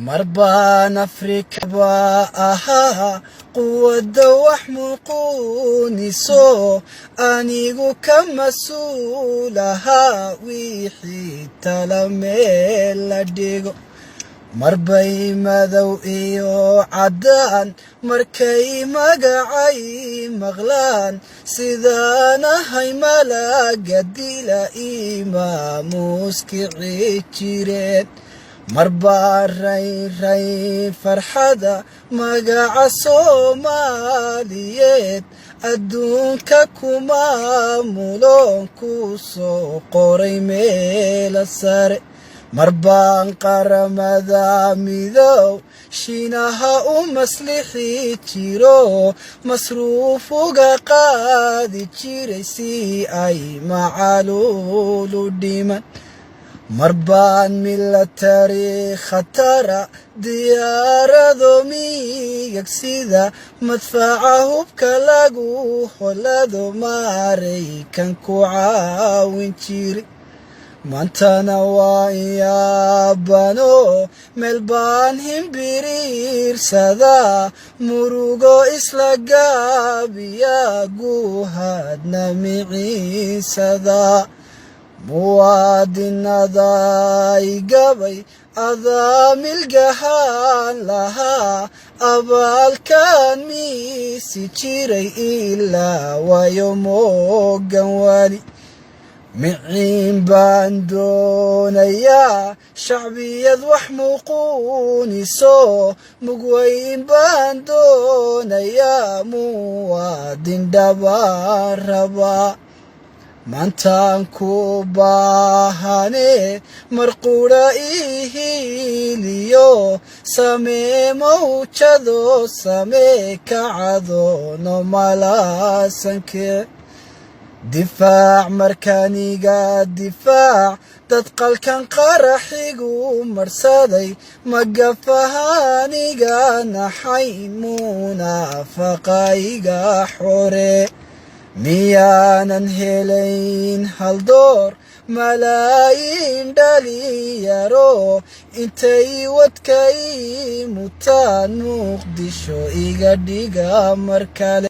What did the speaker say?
Mar baan Afrika baa ahaa quwadda wax muquuniso, anigu ka mas-uulahaa wixii tala meel la dhigo. Marbay madow iyo caddaan markay magacay maqlaan, sidaanahay malaga dila imaamuuskici jireen. Mar baan rayn rayn farxada magaca Soomaaliyeed adduunka kumaamuloon ku soo qoray meela sare. Mar baan Qaramada Midow Shiinaha u maslixi jiro, masruuf uga qaadi jiray si ay macaluulu dhiman. Mar baan milatari khatara, diyaarado migag sida madfaca hubka lagu holado Maraykan ku caawin jiri. Maantana waa yaabano, meel baan himbiriirsadaa, murugo isla gaabiya, guuhaadna miciinsadaa. Muwaadinaday gabay adaa milgahaan lahaa, abaalkaan miisi jiray ilaa waayo moogan wali. Miciin baan doonayaa shacbiyad wax muquuniso, mugweyn baan doonayaa, muwaadin dhabaan rabaa. Maantaan ku baahane marqura ihiiliyo, samee mawjado, samee kacadoono malaasanke. Difaac markaniga difaac dad qalkan qaraxigu marsaday, magafahaniga naxay munaafaqayga xore. Miyaanan helayn haldoor malaayiin dhalinyaro intay wadkay mutaan Muqdisho iga dhiga mar kale?